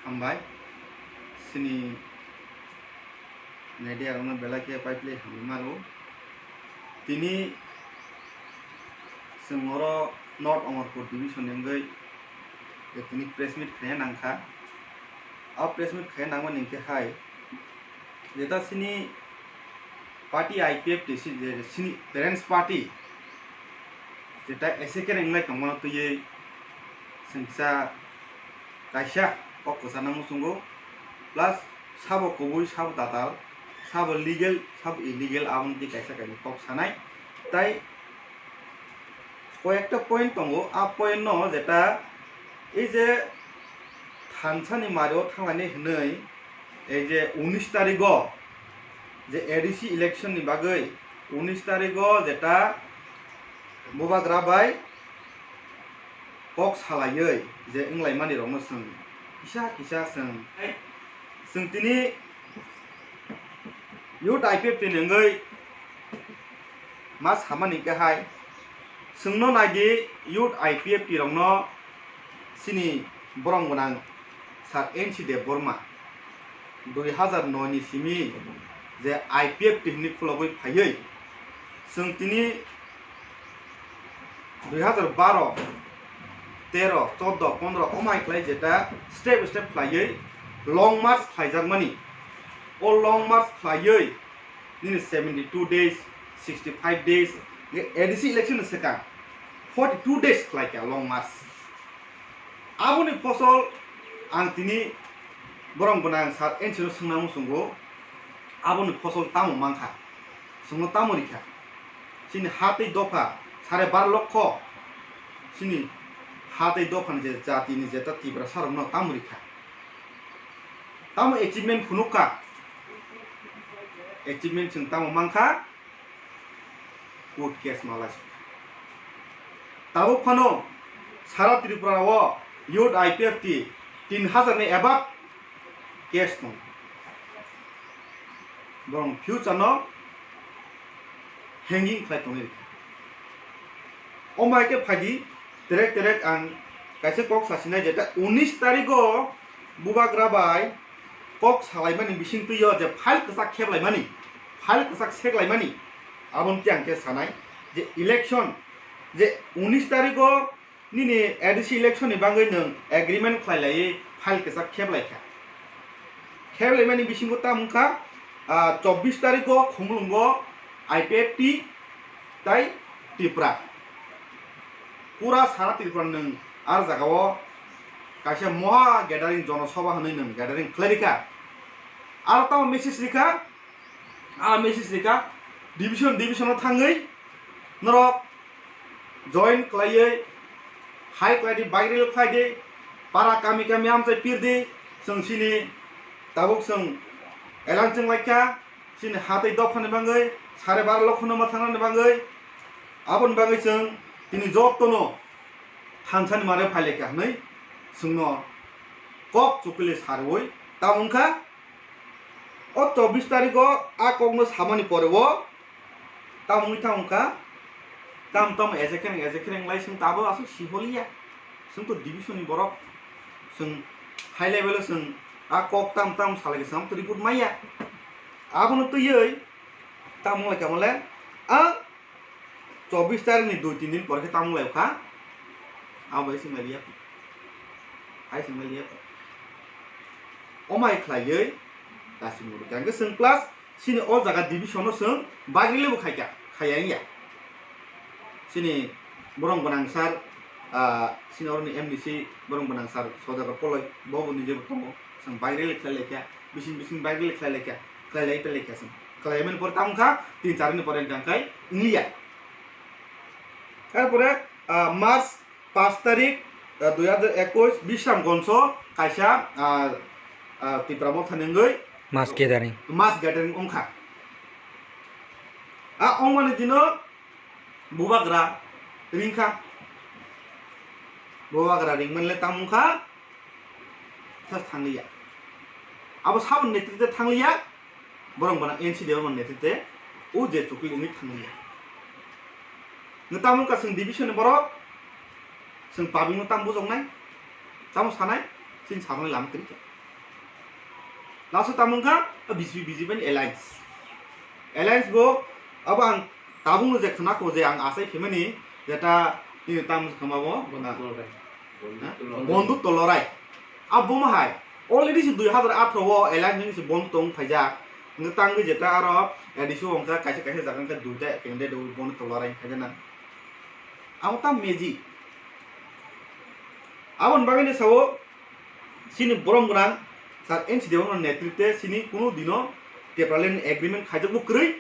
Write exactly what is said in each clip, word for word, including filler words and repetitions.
Hambai, chini media rokno belai khe paiphile hambai mano. Tini chwng oro North Amarpur division ni wngwi tini press meet khaina nangkha. A press meet khaina nangmani hwnkhe hai, jeta chini party I P F T C, je chini parents party, jeta S A K wnglai tongmano twiwi chwngsa kaisa kok kwchana muchungo, plus sabo kubui, sabo tatal, sabo legal, sabo illegal, aboni twi kaisa kainwi kok sanai. Tai koyekta point tongo, a point no jeta ei je thansani mario thanglaini hwnwi, ei je unis tarigo je A D C election ni bagwi unis tarigo jeta bubagra bai kok salaiwi je wnglaimani rokno chwng kisa kisa chwng, chwng tini youth I P F T ni wngwi ma samani hwnkhe hai, chwngno naidi youth I P F T rokno chini borom gwnang Sir N C Debbarma dui hazar noi ni simi je I P F T hinwi khulogwi phaiwi chwng tini dui hazar baro, tero, choddo, pondro omai khlai jeta step step khlaiwi long march khlaijakmani. O long march khlaiwi nini seventy two days, sixty five days, A D C election ni swkang forty two days khlaikha long march. Aboni phosol ang tini borom gwnang Sir N C no swngna muchungo, aboni phosol tamo mankha, chwngno tamo rikha? Chini ha tei dopha sare bar lokho, chini ha tei dophani je jatini jeta Tiprasa rokno tamo rikha? Tamo achievement phunukha? Achievement chwng tamo mankha? Court case malai. Tabuk phano sara Tripura o youth I P F T tin hazar ni above case tong. Borok future no hanging khlai tongwi rikha. Omo hai khe phaidi, terek terek ang kaisa kok sasinai, jeta unis tarigo bubagra bai kok salaimani bisingtwi o je file kwchak kheplaimani, file kwchak seklaimani, aboni tei ang khe sanai je election je unis tarigo nini A D C election ni bagwi nwng agreement khlai laiwi file kwchak kheplai kha. Kheplaimani bisingo tamo wngkha, ah, chobbish tarigo Khumulwngo I P F T tai Tripura. Pura sara Tripura nwng ar jagao kaisa moha gathering, jonosabha hwnwi nwng gathering khlai rikha. Aro tamo message rikha, a message rikha, division division o thangwi norok join khlaiwi hai khlai di, bike rally khlai di, para kami kami amchai pir di, chwng chini tabuk chwng elan chwng laikha, chini ha tei dophani bagwi, sare bar lokhono ma thangnani bagwi, aboni bagwi chwng tini jotono thansani mare phai laikha hwnwi chwngno kok chukuli sarwi tamo wngkha. O chobbish tarigo a kokno samani pore o tamo wngwi tamo wngkha, tam tam ejekhe nang ejekhe nang lai chwng tabuk aswk siholiya, chwng to division ni borok, chwng high level o chwng a kok tam tam salai khe chwng report maya. Abono twiwi tamo wnglaikha mole a chobbish tarik ni dui tin din pore khe tamo wnglaikha, abo bai chwng lai liya, hai chwng lai liya. Omai khlaiwi kasimung rwkha hwnkhe chwng plus chini o jaga division o chwng bagri lebu khaikha, khaiya wngya. Chini borong gwnang sir, ah, chini oroni M D C borong gwnang sir Sodagar Koloi, bo bo nijebo tongo, chwng bagri le khlai laikha, bising bising bagri le khlai laikha, khlai lai pele laikha chwng. Khlai mani pore tamo kha, tin char ni pore hwnkha khai wngliya. Tarpore, ah, March paanch tarik, ah, dui hazar ekush, Bishramganjo kaisa, ah, ah, Tipra Motha ni wngwi mass gathering, mass gathering wngkha. A wngmani dino bubagra ringkha. Bubagra ringmani le tamo wngkha, thas thangliya. Abo saboni netrite thangliya. Borok bono N C D O ni netrite o je chukli wngwi thangliya. Nwng tamo wngkha chwng division ni borok, chwng public no tamo bujoknai, tamo sanai, chini sajaknai lama kwrwi kha. Last o tamo wngkha B J P, B J P ni alliance. Alliance bo abo ang tabukno je khna kho je ang achai phimani jeta nini tamo khama bo, Bonduk tolorai. Ha? Bonduk tolorai. Abo ma hai. Already se dui hazar atharo o alliance ni se bonduk tong phaijak. Nge tangwi jeta aro A D C o wngkha kaisa kaisa jaga wngkha duita candidate o bonduk tolorai khaijana. Abo ta magic. Aboni bagwi ni sao chini borom gwnang sir N C Debbarma netrite chini kunu dino Tipraland agreement khaijak bo kwrwi.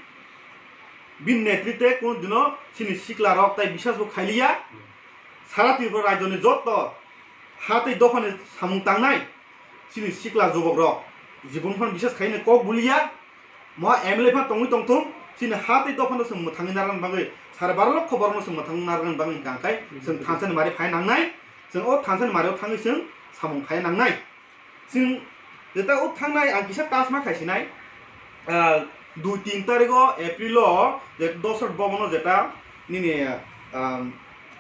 Bini netrite kunu dino chini sikla rok tai biswas bo khailiya. Sara Tripura rajyoni joto ha tei dophani samung tangnai chini sikla jubok rok jibon phano biswas khaini kok buliya. Moha M L A phan tongwi tongthung, chini ha tei dophano chwng mwthangwi narwkna bagwi, sare baro lokho borokno chwng mwthangwi narwkna bagwi hwnkha khe chwng thansa ni mari phai nangnai, chwng o thansa ni mari o thangwi chwng samung khai nangnai. Chwng jeta o thangnai ang kisa tasma khai sinai, ah, dui tin tarikh o April o je Dosot Bhavan o jeta nini, ah,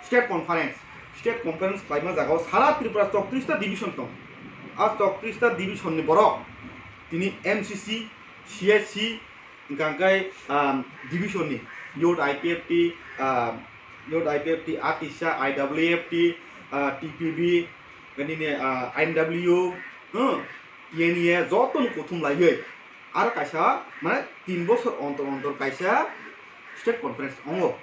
state conference, state conference khlaima jaga o sara Tripura chowtris ta division tong. A chowtris ta division ni borok tini M C C, C S C, hwnkha khe, ah, division ni youth I P F T, ah, youth I P F T, A T I S A, I W F T, ah, T P B, nini, ah, I N W, hmm, T N A, joto no kuthum laiwi. Aro kaisa, mane, tin bosor ontor ontor kaisa state conference ongo.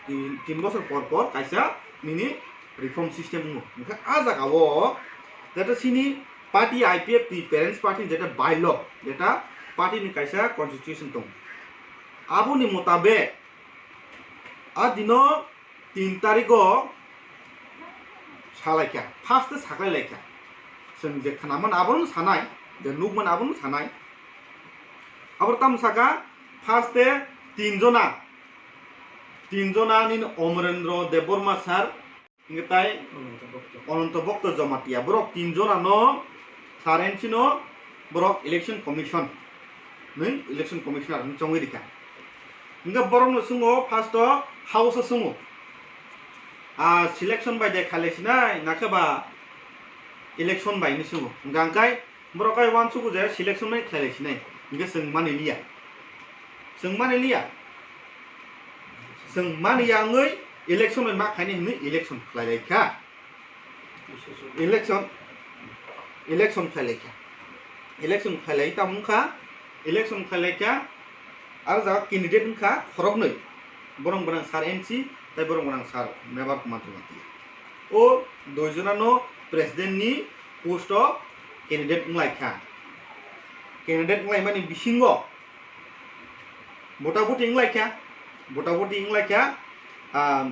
Tin, tin bosor por por kaisa nini reform system ongo. Hwnkhe a jaga o jeta chini party I P F T parents party jeta bylaw, jeta party ni kaisa constitution tongo. Aboni motabek a dino tin tarikh o salaikha, first e saklai laikha. Chwng je khna mano abono sanai, je nuk mano abono sanai. Abo tamo saka, first e tin jona, tin jona nini Omorendra Debbarma sir, hingke tai Ananto Bhakta Jamatia. Borok tin jona no sir N C no borok election commission ni election commissioner hinwi chongwi rikha. Hingke borok no sungo first o house o sungo. A selection bai de khaile sinai, nakhe ba election bai hinwi sungo. Hingke angkai borok kai uansugo je selection bai khaile sinai. Hingke chwng mani liya. Chwng mani liya. Chwng mani ya wngwi election bai ma khaini hinwi election khlai lai kha. Election, election khlai lai kha. Election khlai lai tamo wngkha, election khlai lai kha, aro jaga candidate wngkha khoroknwi. Borok gwnang sir N C, tei borok gwnang sir Mebar Kumar Jamatia. O dui jona no president ni post o candidate wng lai kha. Candidate wng lai mani bisingo Bota boti wng lai kha, bota boti wng lai kha, ah,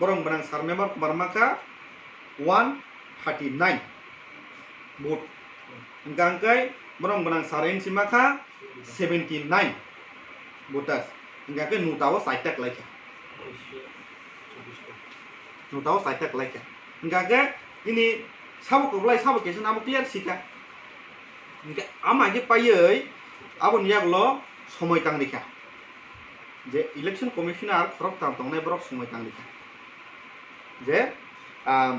borok gwnang sir Mebar Kumar makha one thirty nine vote. Hingka hingkai borok gwnang sir N C makha seventy nine voters. Hingka hingke nota o chaita kwlai kha. Nota o chaita kwlai kha. Hingka hingke nini sabo kwplai, sabo kesa namo clear sika. Hingke ama khe paiwi aboni yagulo somoi tang rikha. Je election commissioner khorok tang tongnai borok somoi tang rikha. Je, ah,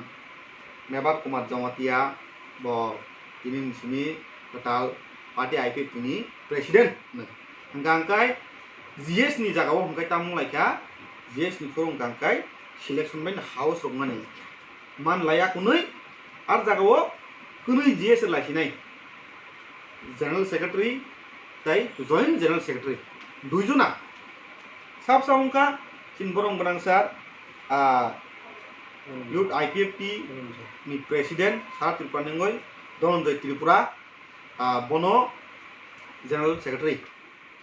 Mebar Kumar Jamatia bo tini ni simi kwtal party I P F T ni president hwnwi. Hingka hingkai G S ni jaga o hingkai tamo lai kha, G S ni phuru hingka hingkai selection bai no house rok mani lai kha. Man laiya kwnwi, ar jaga o kwnwi G S lai sinai. General Secretary tei Joint General Secretary dui jona. Sab sab wngkha chini borok gwnang sir, ah, Youth I P F T ni President Sara Tripura ni wngwi Dhananjay Tripura, ah, bono General Secretary.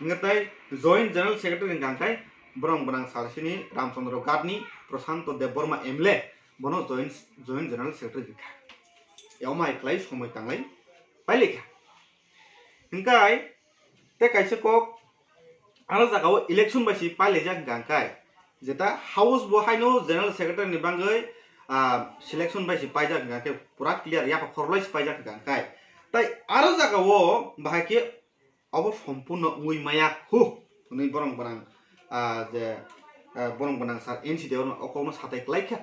Hingkhe tei Joint General Secretary hingkha hingkhe borok gwnang sir chini Ramchandra Ghat ni Prashanto Debbarma M L A, bono Joint, Joint General Secretary rikha. Yao mai khlai somoi tanglai pailai kha. Hingkai tei kaisa kok, ano jaga o election bai si pailaijak hingka hingkai, jeta House bo haino General Secretary ni bagwi, ah, selection bai si paijak hingka hingke pura clear yapha khorlai si paijak hingka hingkai. Tai aro jaga o bahai khe obo sompurno wngwi maya khu hwnwi borok gwnang, ah, je, ah, borok gwnang sir N C D o no o kokno satai kwlai kha.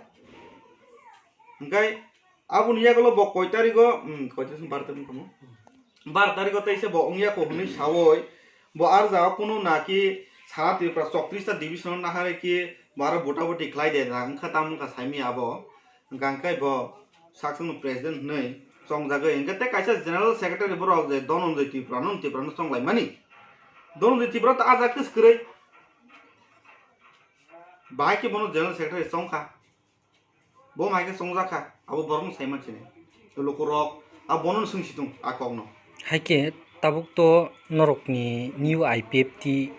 Hingkai aboni yagulo bo koi tarigo, hmm, koi tarik, baro tarik wngkha mo? bar tarikh o teisa bo wngya ko hwnwi sawi, bo ar jaga kunu na ki sara Tripura choktrista division o nahare ki bo aro bota boti khlai de na wngkha tam wngkha saimaya abo. Hwnkha hwnkhe bo sakchwngno president hwnwi chongjagwi, hwnkhe tei kaisa general secretary borok je Dhananjay Tripura no, Tripura no chonglaimani. Dhananjay Tripura ta ajak kwswk kwrwi. Bahai khe bono general secretary chongkha. Bo mai khe chongjak kha, abo borokno sai man sini. Lukurok, a bono swng si thung, a kokno. Hai khe tabuk to norokni new I P F T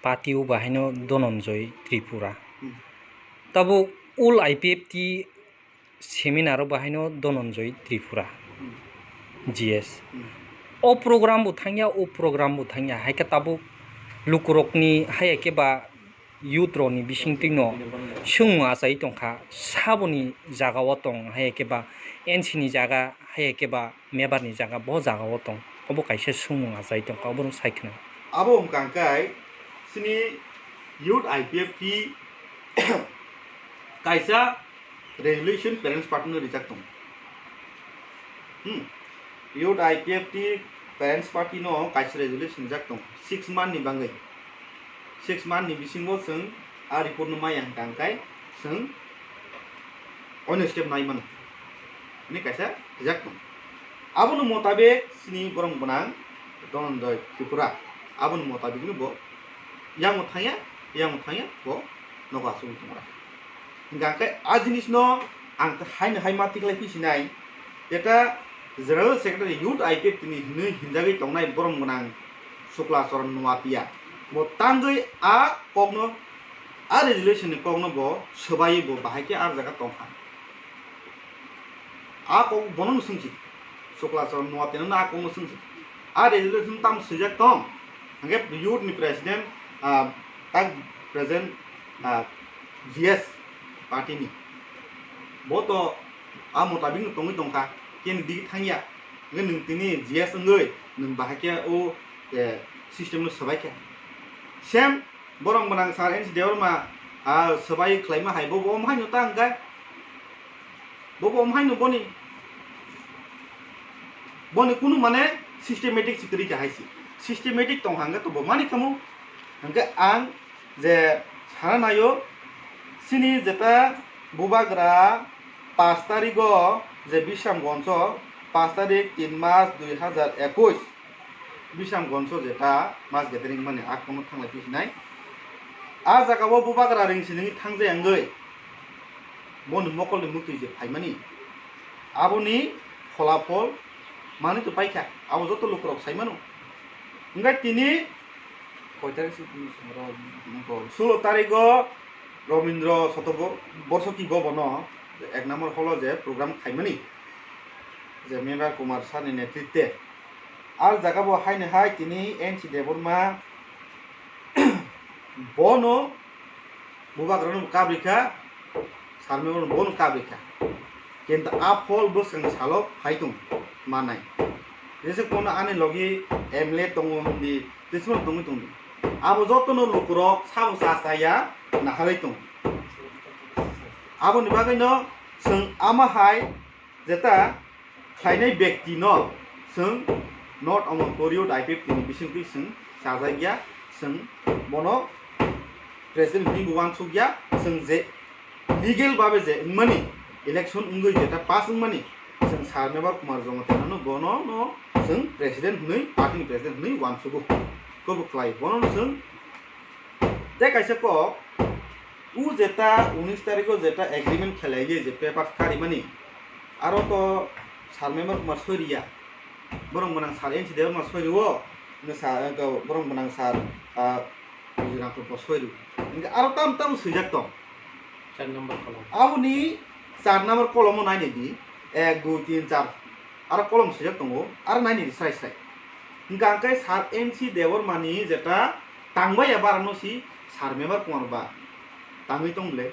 party o bahaino Dhananjay Tripura. Hmm. Tabuk old I P F T seminar o bahaino Dhananjay Tripura. Hmm. G S. Hmm. O program bo thangya, o program bo thangya. Hai khe tabuk lukurokni hai khe ba youth rokni bisingtwino swngmung achai tongkha, saboni jaga o tong, hai khe ba N C ni jaga, hai khe ba mebar ni jaga, bo jaga o tong, obo kaisa swngmung achai tongkha, obo rok sai khna. Abo wngkha hwnkhe chini youth I P F T kaisa resolution parents party no rijak tongo. Hmm. Youth I P F T parents party no kaisa resolution rijak tongo six month ni bagwi. Six month ni bisingo chwng a report no maya hwnkha hwnkhe chwng ono step nai mano. Hwnwi kaisa rijak tongo. Aboni motabik chini borok gwnang Dhananjay Tripura. Aboni motabik no bo yango thangya, yango thangya bo nogo achugwi tongo. Hingkha khe a jinis no ang haino hai ma tiklai phi sinai, eta General Secretary Youth I P F T ni hinwi hinjagwi tongnai borom gwnang Sukla Charan Nuatia. Bo tangwi a kokno, a resolution ni kokno bo swbaiwi bo bahai khe a jaga tongkha. A kok bono no swngsi. Sukla Charan Nuatia no a kokno swngsi. A resolution tam swijak tong. Hingkhe youth ni president, ah, tak present, ah, G S party ni. Bo to a motabik no tongwi tongkha. Keni digi thangya. Hingkhe nwng tini G S wngwi nwng bahai khe o, eh, system no swbai kha. Same Borom gwnang sir N C Debbarma, ah, swbai khlaima hai, bo, bo omo haino ta hwnkhe? Bo, bo omo haino boni? Boni kunu mane systematic se kwrwi kha hai se. Systematic tong hangkhe to bo mani khamu. Hwnkhe ang je sana naio, chini jeta bubagra pash tarikh o je Bisramganj o, pash tarikh tin mas dui hazar ekush, Bisramganj o jeta mass gathering mani a kokno thanglai phi sinai. A jaga o bubagra ring siningwi thangjai wngwi boni mokolni muktwi je phaimani, aboni pholapol manwi to paikha, abo joto lukurok sai mano. Hwnkhe tini koi tarikh se tini songro? Sulo tarikh o Robindra Soto Bo-, Borsoki Bhavan o ek number hall o je program khaimani, je Mebar Kumar sir ni netritwe. Ar jaga bo haino hai tini N C Debbarma bono bubagrano kabrikha, sir Mebar bono kabrikha. Kintu a phol bwskang salo phai tong manai. Jese kono ani logi M L A tongo hindi, jese kono tongwi tongdi. Abo jotono lukurok sabo cha cha ya naharwi tongo. Aboni bagwino chwng ama hai jeta khlainai bektino chwng not omo Korea I P F T ni bisingtwi chwng chajakya, chwng bono president hinwi bo uansukya, chwng je legal babe je wngmani, election wngwi jeta pass wngmani, chwng sir Mebar Kumar Jamatia no bono no chwng president hinwi, party ni president hinwi uansugo. Kobo khlai bono no chwng tei kaisa kok, u jeta unis tarikh o jeta agreement khlaiwi je paper karimani, aro to sir Mebar Kumar soi riya, borom gwnang sir N C Debbarma soi rio, no sa, borom gwnang sir, ah, Bijay Rangkhol bo soi rio. Hingkhe aro tam tam swijak tong. Char number kolom. Aboni char number kolomo nainai di, ek, dui, tin, char. Aro kolom swijak tongo, aro nainai di srai srai. Hingkha hingkhe sir N C Debbarma ni jeta tangbai ya bara no si sir Mebar Kumar ba tangwi tong ble.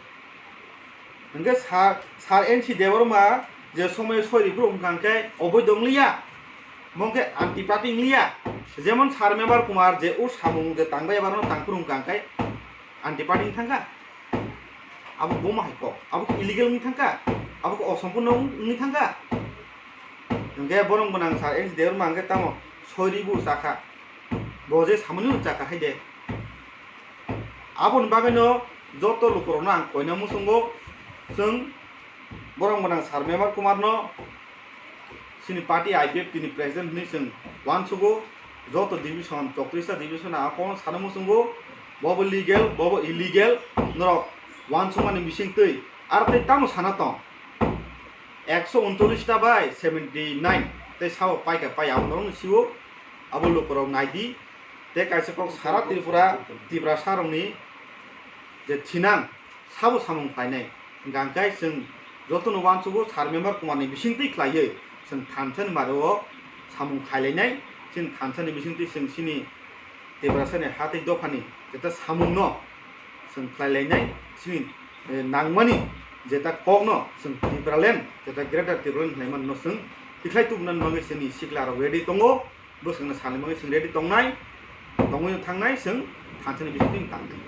Hingkhe sir, sir N C Debbarma je somoi soi ri phuru hingkha hingkhe oboido wng liya, mo hingkhe anti party wng liya. Jemon sir Mebar Kumar je o samung je tangbai ya bara no tang phuru hingkha hingkhe anti party wng thangkha. Abo boma hai kok, abo khe illegal wngwi thangkha, abo khe osompurno wng-, wngwi thangkha. Hwnkhe borok gwnang sir N C Debbarma hwnkhe tamo soi ribu chakha. Bo je samani chakha hai de. Aboni bagwino joto lukurokno ang koina muchungo, chwng borok gwnang sir Mebar Kumarno chini party I P F T ni president hwnwi chwng uansugo, joto division, chowtrisha division a kono sana muchungo, bobo legal, bobo illegal, norok uansukmani bisingtwi aro tei tamo sana tong. Ekso uncholish ta bai seventy nine tei sabo paikha pai abo norokno sio, abo lukurok naidi. Tei kaisa kok sara Tripura, Tiprasa rokni je thinang sabo samung khlainai. Hwnkha hwnkhe chwng jotono uansugo sir Mebar Kumarni bisingtwi khlaiwi chwng thansa ni barao samung khailainai. Chini thansa ni bisingtwi chwng chini Tiprasa ni ha tei dophani jeta samungno chwng khlailainai. Chini, eh, nangmani jeta kokno chwng Tipraland, jeta Greater Tipraland khlaimanino chwng tikhlai tubunani bagwi chini siklarok ready tongo. Bwswkno salni bagwi chwng ready tongnai, tongwi thangnai chwng thansani bisingtwi tangnai.